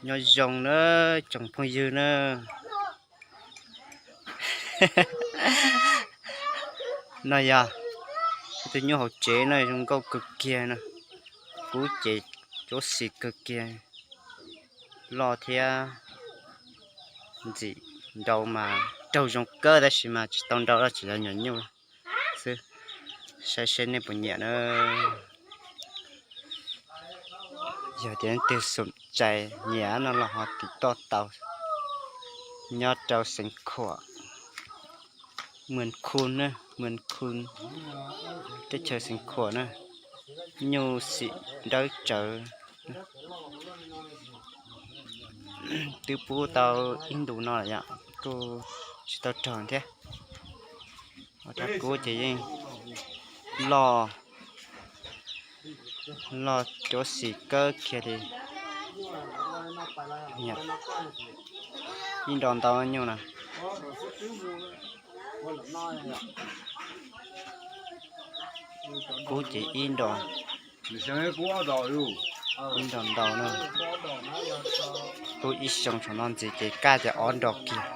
Nyob zoo na tsoom phooj ywg na. No yog tus nyuj hauv tsev no zoo nkauj kawg kiag no. Kub ces cuab xis kawg kiag, loj thiab ntxim nrau mas raug zoo kawg tab sis mas tsis tau nrau los tseem yog nyuam nyuj xwb. Saib seb nej puas nyiam na. Yog tias leej twg xom txais nyiam no los ho tim toj tau, nyob rau Xeev Khuam, Mws Khu na, Mws Khu, teb chaws Xeev Khuam na. Nyuj xim dawb tsawv. Twb pub tau ib ntus no lawm yom, kuj tsis tau raug thiab. Rab kub ces yeej loj, loj cuab xis kawg kiag li. Ib nro ntau nyuj na. Kub ces ib nro, ib nro ntau na. Kub ib xyoo thaum no ntxiv ces kaj ces ob nro kiag.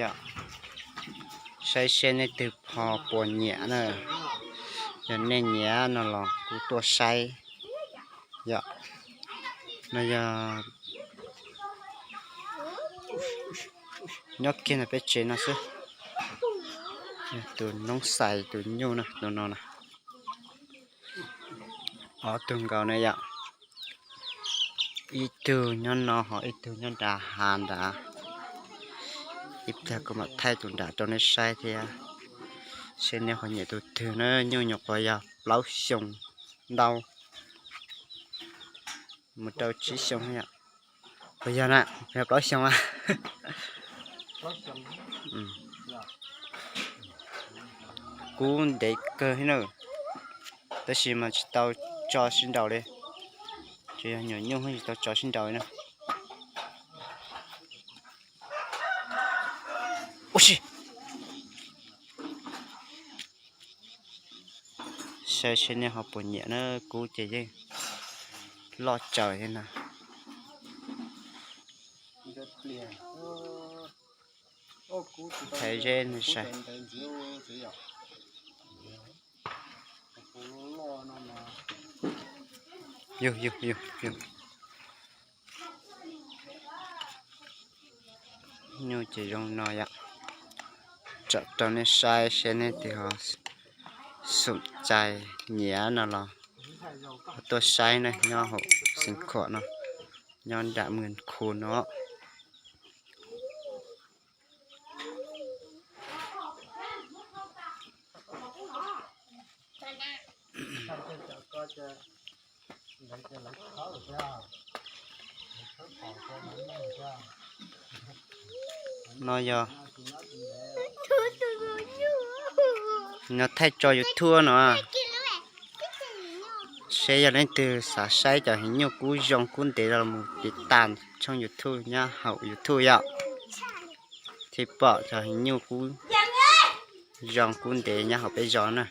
Yog, saib seb nej twg ho puas nyiam na. Yog nej nyiam no los kuv tuaj saib. Yog, no yog nyob kiag ntawm peb tsev no xwb. Tus noob xais tus nyuj no, tus no na. Ob tug nkaus na yom. Ib tug nyob no ho ib tug nyob nram hav nrad. Ib pliag kuv mam thaij tus nrad rau nej saib thiab, seb nej ho nyiam tus twg na. Nyuj nyuam qhuav yog plaub xyoo ntau mus rau tsib xyoo yom. Puas yog na? Yog plaub xyoo a. Kub ntev kawg thiab na, tab sis mas tsis tau tso sib nraus li. Tsuas yog nyuam nyuj tsis tau tso sib nraus li na. Ua si, saib seb nej ho puas nyiam na. Kub ces yeej loj tsawv thiab na. Thaiv zeb nej saib. Yug yug yug yug. Nyuj ces zoo no yom. Tso rau nej saib seb nej twg ho xom txais nyiam no los ho tuaj saib na, nyob hauv Xeev Khuam no, nyob nram Mws Khu no. No yog, no thaij tso YouTube no. Seb yog leej twg xav saib cov heev nyuj kub zoo kub ntev los mus tiv tas tshooj YouTube nyob hauv YouTube yom, thiaj pom cov heev nyuj kub zoo kub ntev nyob hauv peb zos na.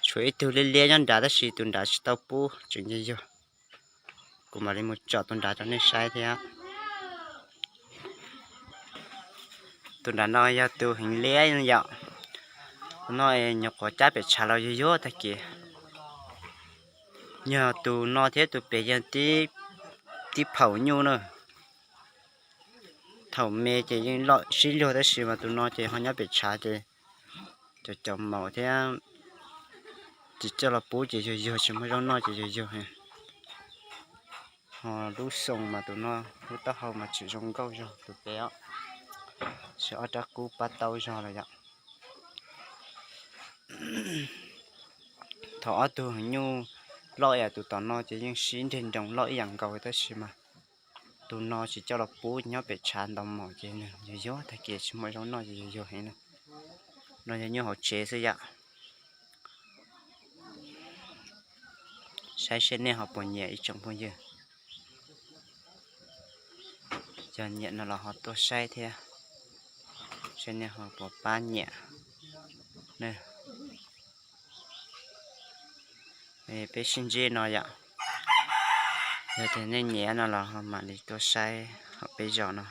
Tshuav ib tug liab liab nyob nrad tab sis tus nrad tsis tau pub tseem yug yug. Kuv mam li mus tsom tus nrad rau nej saib thiab. Tus nrad no yog tus heev liab yom. Tus no nyuam qhuav cab pem tshav los yuag yuag tag kis. Yog tus no thiab tus pem yog tib phaum nyuj na. Thaum me ces yeej loj sib luag tab sis mas tus no ces ho nyob pem tshav ces cov cov maum thiab tsis coj los pub ces yuag yuag, tsis muaj zaub noj ces yuag yuag. Ho lub xoo mas tus no lub taub hau mas tseem zoo nkauj zog tus pem os, tsis ob rab kub pab taub zog lawm yom. Thaum ob tug heev nyuj loj ib yam, tus tom no ces yeej sib nreg nroos loj ib yam nkaus tab sis mas tus no tsis coj los pub nyob pem tshav ntau mos ces nws yuag yuag tag kis tsis muaj zaub noj ces yuag yuag heev na. No yog nyuj hauv tsev xwb yom. Saib seb nej ho puas nyiam ib tsoom phooj ywg. Yog nyiam no los ho tuaj saib thiab, seb nej ho puas pab nyiam. Peb sib ntsib no yom. Yog tias nej nyiam no los ho mam li tuaj saib hauv peb zos no.